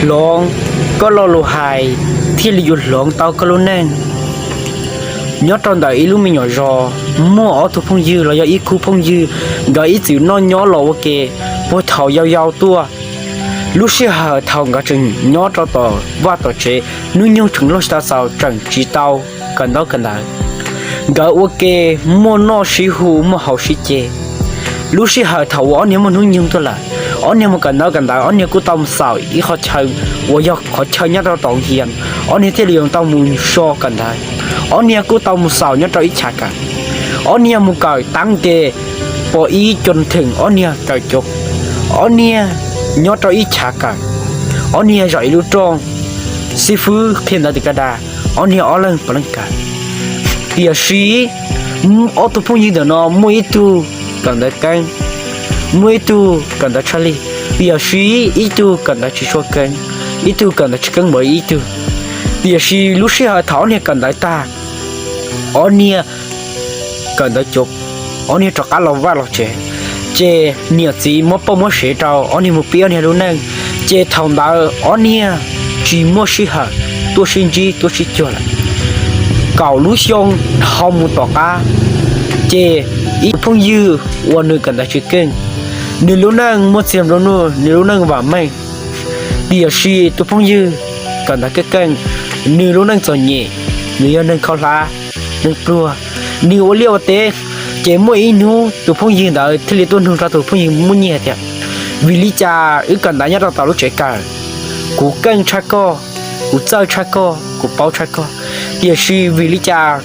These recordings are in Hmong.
hloov, koj lo lus hais thiaj li yuav hloov tau koj lub neej. Nyob rau ntawm ib lub me nyuam zos, muaj ob tug phooj ywg los yog ib khub phooj ywg, nkawd ib txwm noj nyob los ua ke puag thaum yau yau tuaj. Lub sij hawm thaum nkawd tseem nyob rau tom vaj tom tsev, hnub nyoog tseem loj tsis tau xaus, tseem tsis tau kawm ntaub kawm ntawv, nkawd ua ke muaj noj sib hu muaj haus sib ce. Lub sij hawm thaum uas ob niag muaj hnub nyoog tuaj lawm, ob niag mus kawm ntaub kawm ntawv, ob niag kuj tau mus xaum ib qhov chaw uas yog qhov chaw nyob rau tom hia, ob niag thiaj li yuav tau mus so kawm ntawv. Ob niag kuj tau mus xaum nyob rau ib chav kawm. Ob niag mus kawm taab ke pom ib co theem, ob niag kawm co, ob niag nyob rau ib chav kawm, ob niag zaum ib lub rooj, xib fwb qhia ntawv tim kaj da, ob niag ob leeg puav leej kawm. Tiam sis ob tug phooj ywg ntawm no muaj ib tug kawm ntawv keeb, muaj ib tug kawm ntawv tshaj lij, tiam sis ib tug kawm ntawv tsis tshua keeb, ib tug kawm ntawv tsis keeb npaum ib tug. Tiam sis lub sij hawm thaum ob niag kawm ntawv tag, ob niag kawm ntawv co, ob niag rov qab los vaj los tsev, ces niam txiv muab pauj muab sev rau ob niag mus pib ob niag lub neej, ces thaum ntawd ob niag tsis muaj sij hawm tuaj sib ntsib tuaj sib cuag lawm. Kaum lub xyoo dhau mus tom qab, ces ib phooj ywg uas nws kawm ntawv tsis keej, nws lub neej muaj txiag nplua nuj, nws lub neej vam meej, tiam sis tus phooj ywg kawm ntawv keej keej, nws lub neej txom nyem, nws yog neeg khaub hlab, neeg pluag, nws ua liaj ua teb, ces muaj ib hnub tus phooj ywg ntawd thiaj li tuaj nug rau tus phooj ywg muaj nyiaj tias, vim li cas wb kawm ntawv nyob rau tom lub tsev kawm, kuv keej tshaj koj, kuv txawj tshaj koj, kuv paub tshaj koj, tiam sis vim li cas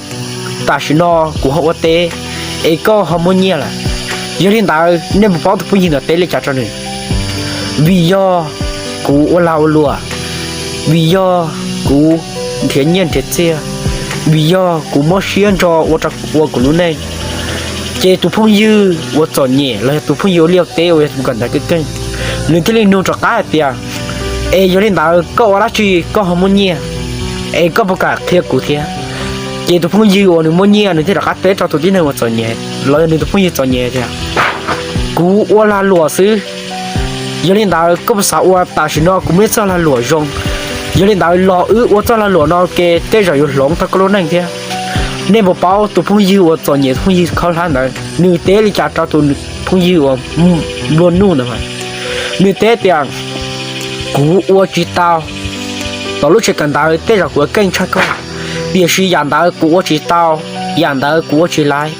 tam sim no kuv ho ua teb es koj ho muaj nyiaj lawm? Yog li ntawd nej puas paub tus phooj ywg ntawd teb li cas rau nws? Vim yog kuv ua lag ua luam, vim yog kuv nrhiav nyiaj nrhiav txiaj, vim yog kuv mob siab ntso ua rau kuv ua kuv lub neej. Ces tus phooj ywg uas txom nyem los yog tus phooj ywg ua liaj teb uas yog tus kawm ntawv keej keej, nws thiaj li nug rov qab hais tias, es yog li ntawd koj ua dab tsi koj ho muaj nyiaj, es koj puas kam qhia kuv thiab? Ces tus phooj ywg uas nws muaj nyiaj nws thiaj rov qab teb rau tus tib neeg uas txom nyem los yog nws tus phooj ywg txom nyem tias, kuv ua lag luam xwb. Yog li ntawd koj puas xav ua tam sim no kuv muaj ib txoj lag luam zoo? Yog li ntawd los wb ua txoj lag luam no ua ke tej zaum yuav hloov tau koj lub neej thiab. Nej puas paub tus phooj ywg uas txom nyem, tus phooj ywg khaub hlab ntawd nws teb li cas rau tus phooj ywg uas nplua nuj ntawd? Nws teb tias, kuv ua tsis tau. Tom lub tsev kawm ntawv tej zaum kuv ua keej tshaj koj, tiam sis yam ntawd kuv ua tsis tau, yam ntawd kuv ua tsis laiv,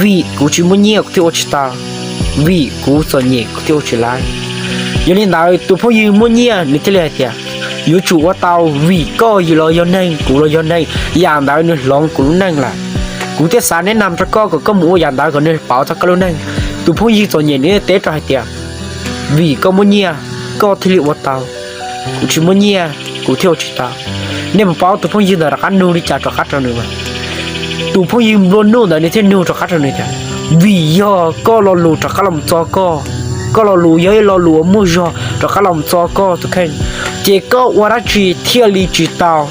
vim kuv tsis muaj nyiaj kuv thiaj ua tsis tau, vim kuv txom nyem kuv thiaj ua tsis laiv. Yog li ntawd tus phooj ywg muaj nyiaj nws thiaj li hais tias, yuav tsum ua tau, vim koj los yog neeg, kuv los yog neeg, yam ntawd nws hloov kuv lub neej lawm. Kuv thiaj xav neb nam rau koj kom koj mus ua yam ntawd kom nws pauv tau koj lub neej. Tus phooj ywg txom nyem nws teb rau hais tias, vim koj muaj nyiaj koj thiaj li ua tau, kuv tsis muaj nyiaj kuv thiaj ua tsis tau. Nej puas paub tus phooj ywg ntawd rov qab nug li cas rov qab rau nws? Tus phooj ywg nplua nuj ntawd nws thiaj nug rov qab rau nws tias, vim yog koj lo lus rov qab los txog koj, koj lo lus yog ib lo lus uas muaj zog rov qab los txog koj tus kheej, ces koj ua dab tsi thiaj li tsis tau?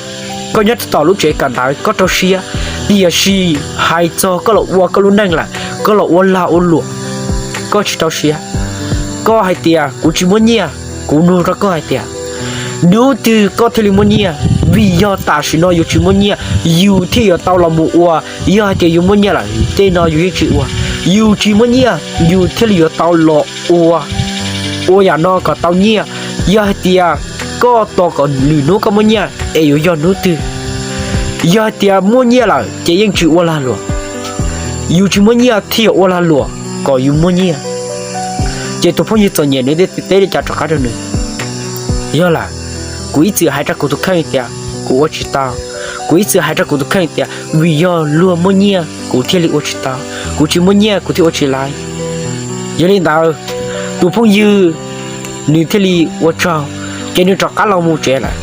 Koj nyob tom lub tsev kawm ntawv koj rau siab, tiam sis hais txog koj los ua koj lub neej lawm, koj los ua lag ua luam, koj tsis rau siab. Koj hais tias kuv tsis muaj nyiaj, kuv nug rau koj hais tias, hnub twg koj thiaj li muaj nyiaj? Vim yog tam sim no yus tsis muaj nyiaj, yus thiaj yuav tau los mus ua. Yog hais tias yus muaj nyiaj lawm tej no yus yeej tsis ua. Yus tsis muaj nyiaj yus thiaj li yuav tau los ua, ua yam no kom tau nyiaj. Yog hais tias koj tos kom lwm hnub koj muaj nyiaj es yuav yog hnub twg? Yog hais tias muaj nyiaj lawm ces yeej tsis ua lag luam. Yus tsis muaj nyiaj thiaj yuav ua lag luam kom yus muaj nyiaj. Ces tus phooj ywg txom nyem nws teb li cas rov qab rau nws? Yog lawm, kuv ib txwm hais rau kuv tus kheej tias kuv ua tsis tau. Kuv ib txwm hais rau kuv tus kheej tias vim yog luag muaj nyiaj kuv thiaj li ua tsis tau, kuv tsis muaj nyiaj kuv thiaj ua tsis laiv. Yog li ntawd, tus phooj ywg nws thiaj li ua tsaug, ces nws rov qab los mus tsev lawm.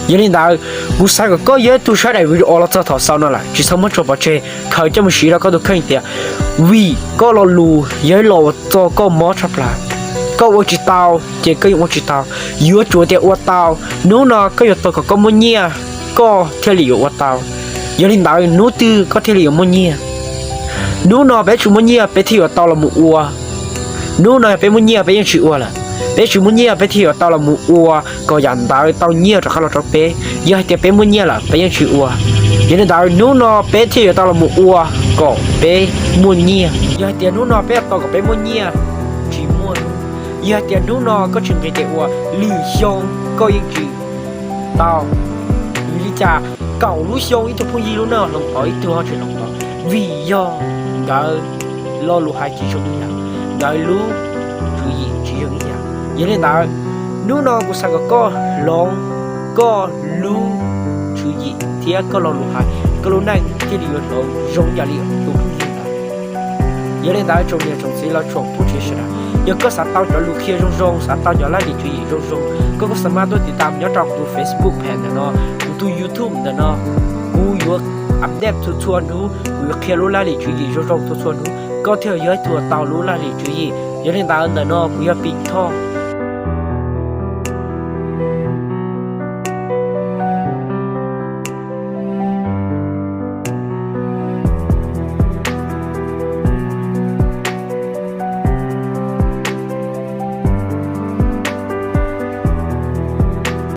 Yog li ntawd, kuv xav kom koj yog ib tug saib daim video los txog thaum xaus no lawm tsis txhob muab tso pov tseg, khaws coj mus siv rau koj tus kheej tias, vim koj lo lus yog ib lo uas txo koj mob tshaj plaws. Koj ua tsis tau ces koj yeej ua tsis tau, yuav tsum tias ua tau. Hnub no koj yuav tau kom koj muaj nyiaj koj thiaj li yuav ua tau. Yog li ntawd hnub twg koj thiaj li yuav muaj nyiaj? Hnub no peb tsis muaj nyiaj peb thiaj yuav tau los mus ua. Hnub no yog peb muaj nyiaj peb yeej tsis ua lawm. Peb tsis muaj nyiaj peb thiaj yuav tau los mus ua kom yam ntawd tau nyiaj rov qab los rau peb. Yog hais tias peb muaj nyiaj lawm peb yeej tsis ua. Yog li ntawd hnub no peb thiaj yuav tau los mus ua kom peb muaj nyiaj. Yog hais tias hnub no peb tau kom peb muaj nyiaj, tsis muaj hnub. Yog hais tias hnub no koj tsis nqis tes ua, lwm xyoo koj yeej tsis tau. Vim li cas kaum lub xyoo ib tug phooj ywg lub neej hloov pauv ib tug ho tsis hloov pauv? Vim yog nkawd lo lus hais tsis zoo ib yam, nkawd lub tswv yim tsis zoo ib yam. Yog li ntawd, hnub no kuv xav kom koj hloov koj lub tswv yim thiab koj lo lus hais, koj lub neej thiaj li yuav hloov zoo ib yam li tus phooj ywg ntawd. Yog li ntawd tsoom niam tsoom txiv los tsoom phooj ywg sawv daws, yog koj xav tau cov lus qhia zoo zoo, xav tau cov laj lim tswv yim zoo zoo, koj kuj xav mas tuaj tiv tam nyob rau kuv tus Facebook page ntawm no, kuv tus YouTube ntawm no. Kuv yuav update txhua txhua hnub, kuv yuav qhia lub laj lim tswv yim zoo zoo txhua txhua hnub, koj thiaj yog ib tug tau lub laj lim tswv yim. Yog li ntawd ntawm no kuv yog Pim Thoj,